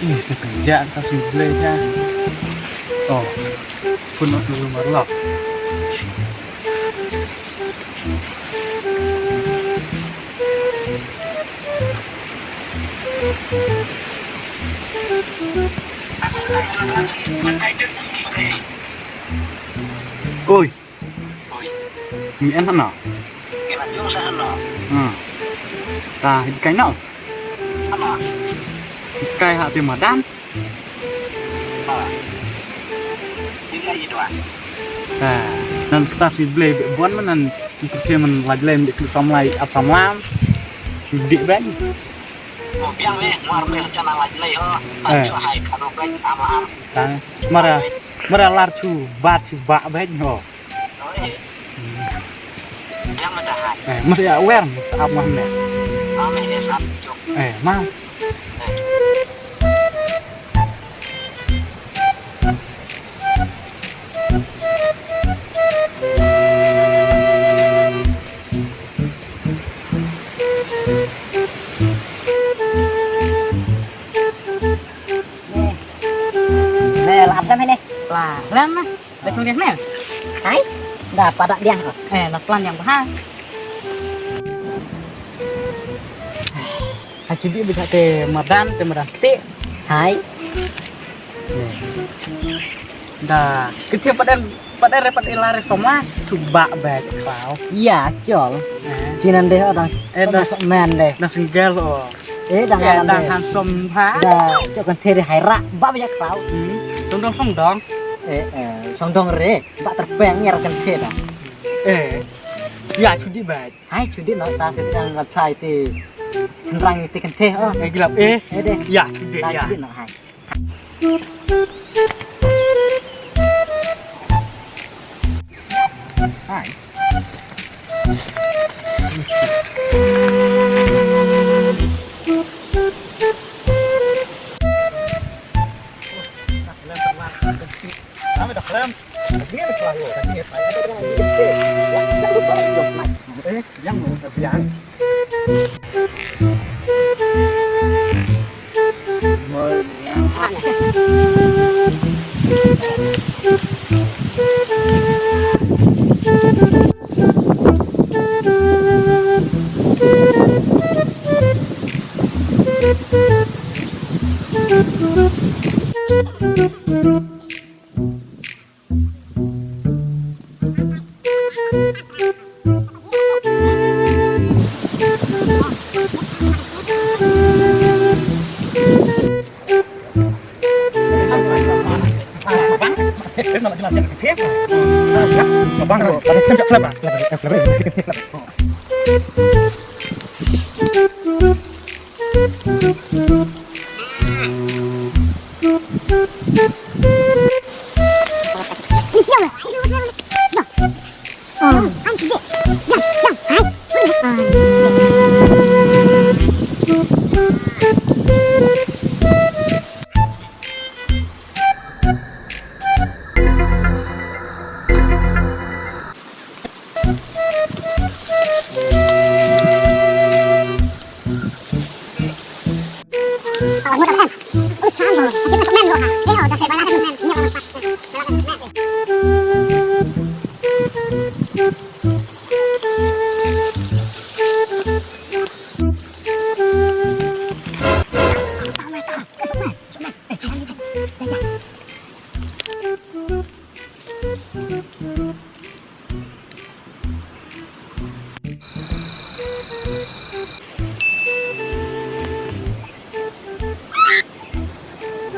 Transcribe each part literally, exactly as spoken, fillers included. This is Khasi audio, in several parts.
Ih, sngewthuh ja ka si Blei ja. Oh, pun aku marlok. Oi. Oi. Mi en hano? Em, jong sa hano? Hmm. Ta hi kai no? Hano? Hi kai ha te madan. Ah. Hi kai i dua. Ah, nan kata si Blei be bon man nan kata man laj lem de kli samlai ap samlam. Si dik ben. Mo biang me, muar me sa chana laj lei ho. Eh. Ajo hai kano ben ama am. Tang, mara, mara lar chu, bat chu ba ben ho. Oi. Hmm. Biang me dah hai. Eh, mesti ya wer, sa ap mah me. Ame ne sa ap chok. Eh, ma. Me, la ap dam ne. La, lam na. Da chung dia ne. Hai. Da pada dia. Eh, la plan yang bah. Ha sidi bisa te madan, te madan te. Hai. Da, kecil padan, padan re pad ilar somla, coba baik kau. Iya, col. Eh. Jinan deh, oh, dang. Eh, sok, dah. Sok men deh. Dah single, oh. Eh, dang, eh, dang deh. Handsome, ha? Dah, cok kan teri hai rak, ba banyak kau. Hmm. Song dong, song dong. Eh, eh, song dong re, ba terpeng ya kan te dah. Eh, ya sudi baik. Hai, sudi no, ta sudi dang ngat sai ti. Senrang ti kan te, oh. Eh, gelap, eh. Eh, deh. Ya, sudi, ta ya. Sudi no, hai. Hai. Eh, yang mau bilang.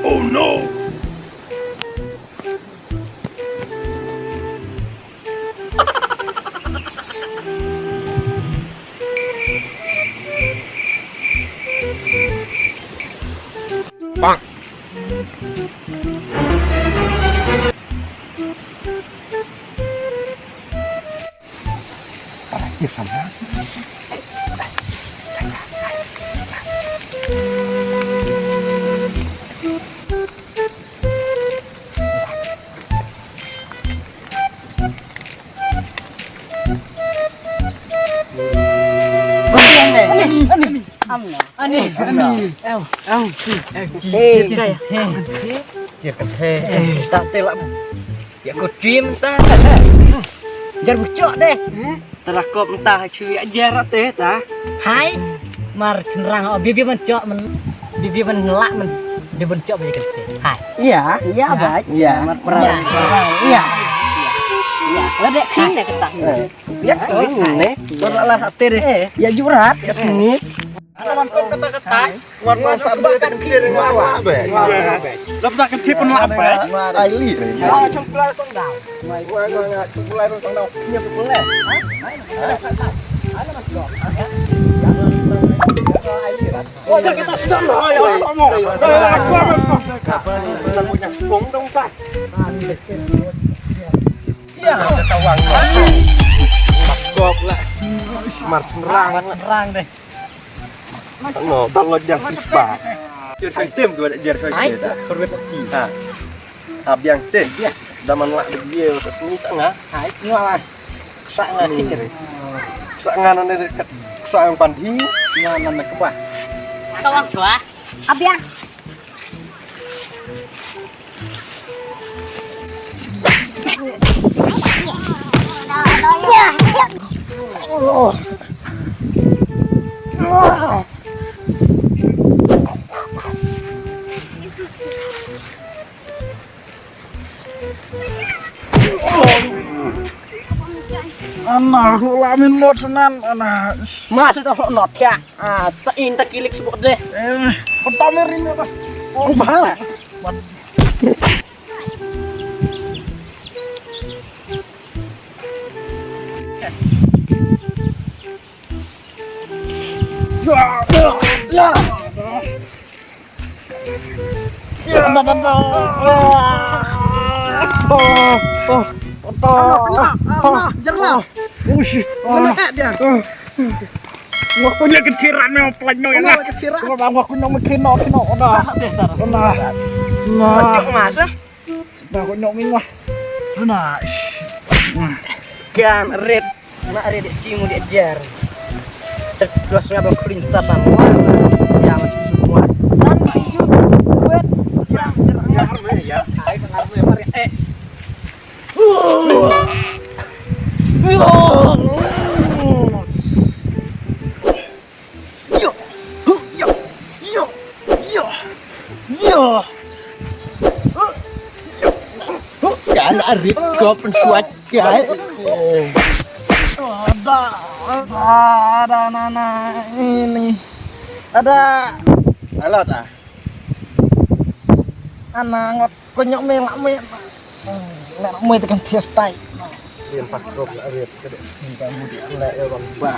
Oh no! Bang. Ani, ani. Au, au. Eh, kai. Tir ka the. Ta te la. Ya ko trim ta. Jar buchok deh. Tara kop ta ha chu ya jar te ta. Hai. Mar chynrang o bibi man chok man. Bibi man lak man. Dia ban chok ba ya ka the. Hai. Iya, iya, baik. Iya. Mar perang. Iya. Iya. Iya. Lada kini kata. Ya, ini nih. Baru lah hati deh. Ya jurat, ya sengit. Wan wan sa ba ka thir nga wa be. Lap da ka thir pun lap be. Ai li. Wa nga nga chuk lai rong tang dau. Nya tu pun le. Wa ka kita sedang lah. Ai ai. Kong dong ta. Ya, tawang. Kop lah. Mar semrang. Mar semrang deh. No, tang lo jang sispa. Jer kai tim tu ada jer kai tim. Ai, korwet ti. Ha. Ha biang tim. Ya. Daman lak de dia ka sini sanga. Hai, ngwa. Sanga kini. Sanga nan de sanga pandhi. Ngwa nan ke ba. Tawang chwa. Abiang. Ana, hula min not sunan, ana. Masih tak not ya. Ah, tak in tak kilik sebut deh. Eh, pertama rin apa? Oh, bahala. Ya, ya, ya. Ya, ya, ya. Oh, oh, oh. Allah, Allah, Allah, jerlah. Ush. Ngena dia. Wa ku nya ke thirat me plaj no ya. Ngena ke thirat. Wa bang wa ku no me kino kino ona. Ona. Ona. Cok mas ah. Dah ku no ming wa. Ona. Kan red. Nak red cing mu dia jer. Terus ngapa kering tas sama. Ya masih semua. Dan tujuh buat. Ya, ya, ya. Ai sangat me mar eh. Kan arit kop suat kai. Ada, ada nana ini. Ada. Halo ta. Ana ngot. Ko nyok me lak me. Lak me te kan thias tai. Rim pak rok lak rim ke dek. Minta mudi lak ya bang ba.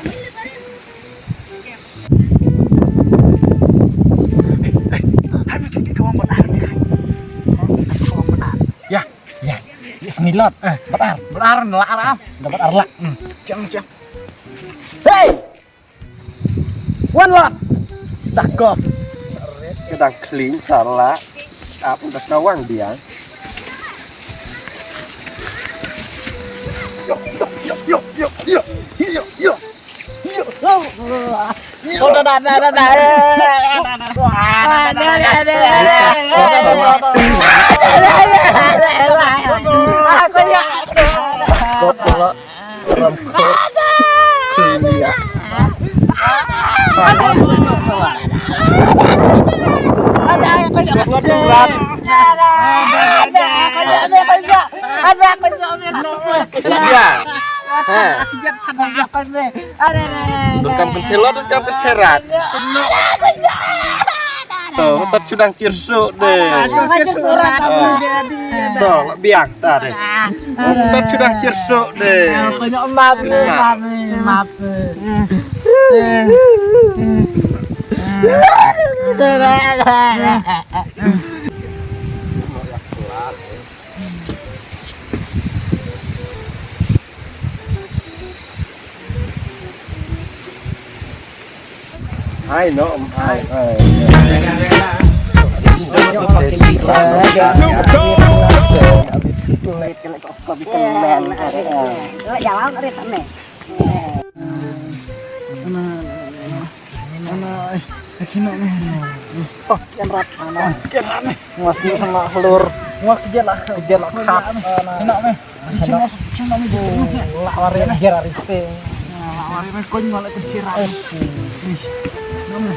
Hai mesti di kawang benar me. Kawang benar. Ya, ya. Ya sini lot. Eh, benar. Benar lak lah. Dapat arlak. Hmm. Cang cang. Hey! Wan lot. Takop. Kedang kling salah. Apa dah kawang dia? Yo, yo, yo, yo, yo, yo, yo, yo. Yo. Oh, dah, dah, dah, dah, dah. Aku ya. Kop salah. Ram kop. Kuliah. Ada yang kau jangan sedih. Ada, ada, kau jangan, kau jangan. Ada, kau jangan. Kuliah. Ha. Ada, ada, ada. Dukam pencelot, dukam pencerat. Ada, kau jangan. To, utat sudang cirsuk deh. To, lak biang ta deh. Utat sudang cirsuk deh. Map, map, map. Ai no, ai, ai. Jalan dari sana. Ana, ana, ana, ana. Kino me. Oh, kian rat ana. Kian rat me. Ngas ni sama hlur. Ngas kejela, kejela kap. Kino me. Kino me. Lah wari ger ari te. Lah wari me kon ngol ke kiran. Ish. Nang me.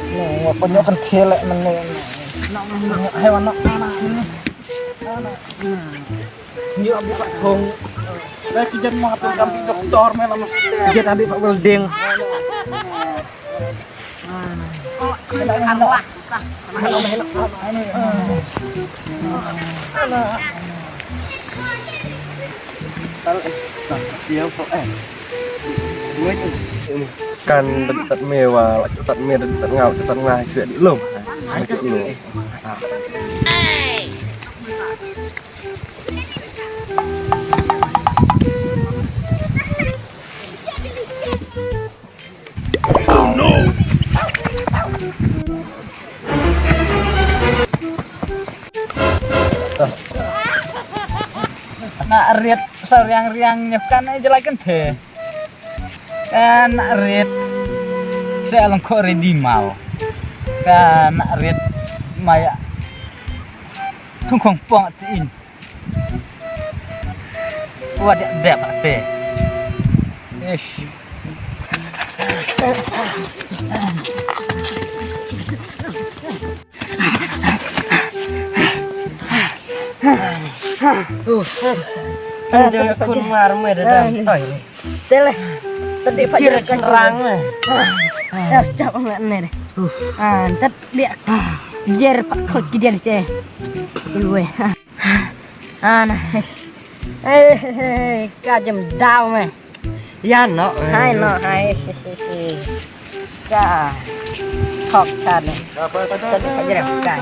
Nang kon nyok kan tele mene. Nang me. Hewan nak ana. Ana. Ni abi pak kong. Ba ki jan ma tu kam doktor me lama. Jan abi pak welding. Kan tat me wa, tat me tat nga, tat nga cuy di lum. Cuy lum. Na rit sa riang riang nyep kan ai jelai kan the. Kan na rit sa long ko ready mau. Kan na rit maya. Thung khong pong ti in. Wa dep dep ate. Ish. Ade kun mar me de dam. Oi. Tele. Tadi pak Jir jer kan rang me. Ya cap ngat ne de. Ah, tat dia. Jer pak khol ki jer te. Iwe. Ah, nice. Eh, eh, eh, ka jem dau me. Ya no. Hai no, hai si si si. Ka. Thok chan. Tadi pak jer kai.